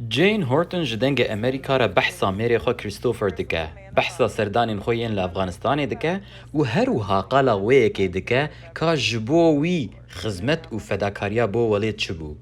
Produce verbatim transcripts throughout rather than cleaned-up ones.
Jane Horton ji Dengê Amerîka re behsa mêrê xwe Christopher dike, behsa serdanên xwe yên li Afganistanê dike û her wiha qala wê yekê dike ka ji bo wî xizmet û fedakariya bo welêt çi bû.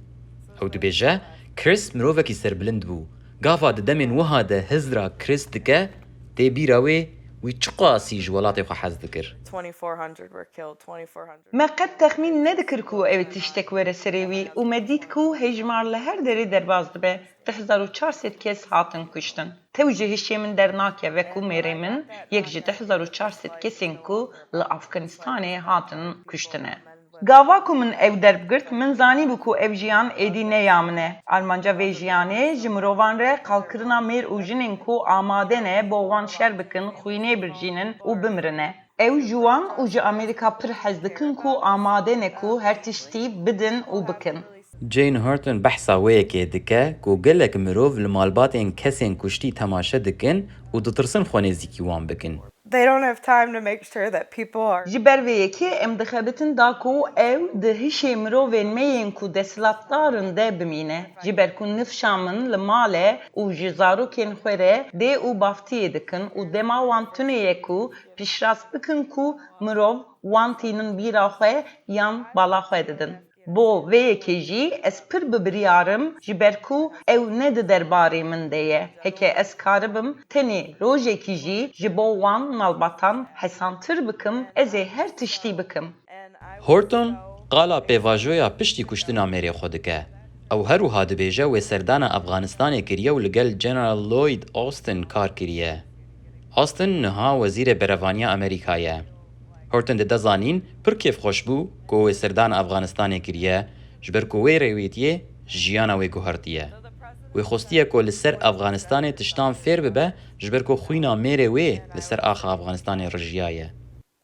Ew dibêje, Chris mirovekî serbilind bû. Gava di demên wiha de hizra Chris dike, tê bîra wê wî çiqasî ji welatê xwe hez dikir. twenty-four hundred were killed, twenty-four hundred. Me qet texmîn nedikir ku ew tiştek were serê wî û me dît ku hejmar li her derê derbas dibe. Du hezar û çar sed kes hatin kuştin. Tew ji hişê min dernakeve ku mêrê min yek ji du hezar û çar sed kesên ku li Afganistanê hatin kuştine. Gava ku min ew derb girt, min zanîbû ku ev jiyan êdî ne ya min e. Armanca vê jiyanê ji mirovan re qalkirina mêr û jinên ku amade ne bo wan şer bikin, xwînê birjînin û bimirin e. Ew ji wan û ji Amerîka pir hez dikin ku amade ne ku her tiştî bidin û bikin. Jane Horton behsa wê yekê dike ku gelek mirov li malbatên kesên kuştî temaşe dikin û ditirsin xwe nêzîkî wan bikin. They don't have time to make sure that people are. Ji ber vê yekê em dixebitin da ku ew di hişê mirovên me yên ku desthilatdar in de bimîne. Ji ber ku nifşa min li mal e û ji zarokên xwe re dê û baftiyê dikin û dema wan tune ye ku piştrast bikin ku mirov wan tînin bîra xwe yan bala xwe didin. Bo vê yekê jî ez pir bi biryar im, ji ber ku ew ne di derbarê min de ye. Heke ez karibim tenê rojekî jî ji bo wan malbatan hesantir bikim, ez ê her tiştî bikim. Horton qala pêvajoya piştî kuştina mêrê xwe dike. Ew her wiha dibêje wê serdana Afganistanê kiriye û li gel General Lloyd Austin kar kiriye. Austin niha Wezîrê Berevaniya Amerîka ye. Horton dide zanîn pir kêfxweş bû ku wê serdana Afganistanê kiriye, ji ber ku wê rêwîtiyê jiyana wê guhertiye. Wê xwestiye ku li ser Afganistanê tiştan fêr bibe, ji ber ku xwîna mêrê wê li ser axa Afganistanê rijiyaye.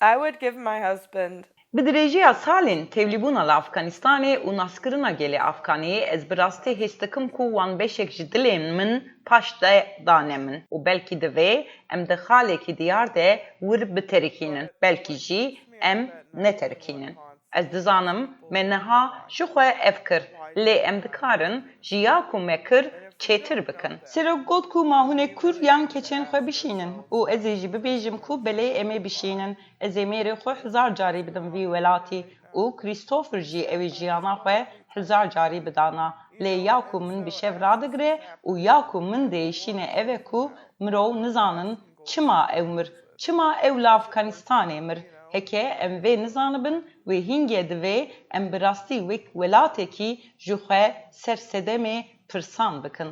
I would give my husband. Bi dirêjiya salên tevlîbûna li Afganistanê û naskirina gelê Afganê, ez bi rastî hês dikim ku wan beşek ji dilên min paş de dane min û belkî divê em di xalekî diyar de wir biterikînin, belkî jî em neterikînin. Ez dizanim me niha ji xwe ev kir, lê em dikarin ji ya ku me kir çêtir bikin. Serok got ku ma hûn ê kur yan keçên xwe bişînin û ez ê jî bibêjim ku belê em ê bişînin. Ez ê mêrê xwe hezar carî bidim vî welatî û Christopher jî ew ê jiyana xwe hezar carî bidana. Lê ya ku min bi şev radigre û ya ku min diêşîne ev e ku mirov nizanin çima ew mir, çima ew li Afganistanê mir. Heke em vê nizanibin, wê hîngê divê em bi rastî wek welatekî ji xwe ser sedemê pirsan bikin.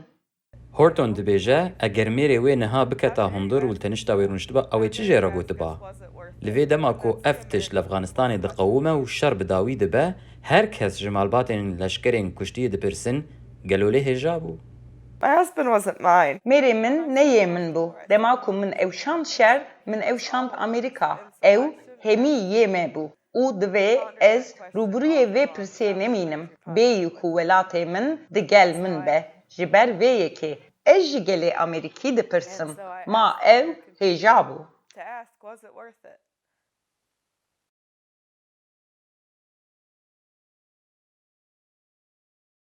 Horton dibêje, eger mêrê wê niha biketa hundir û li tenişta wê rûniştiba, ew ê çi jê re gotiba? Li vê dema ku ev tişt li Afganistanê diqewime û şer bi dawî dibe, her kes ji malbatên leşkerên kuştiyê dipirsin, gelo lê hêja bû? My husband wasn't mine. Mêrê min ne yê min bû. Dema ku min ew şand şer, min ew şand Amerîka. Ew hemî yê me bû. Û divê ez rûbirûyê vê pirsê nemînim, bêyî ku welatê min di gel min be. Ji ber vê yekê ez ji gelê Amerîkî dipirsim, ma ew hêja bû? To ask, was it worth it?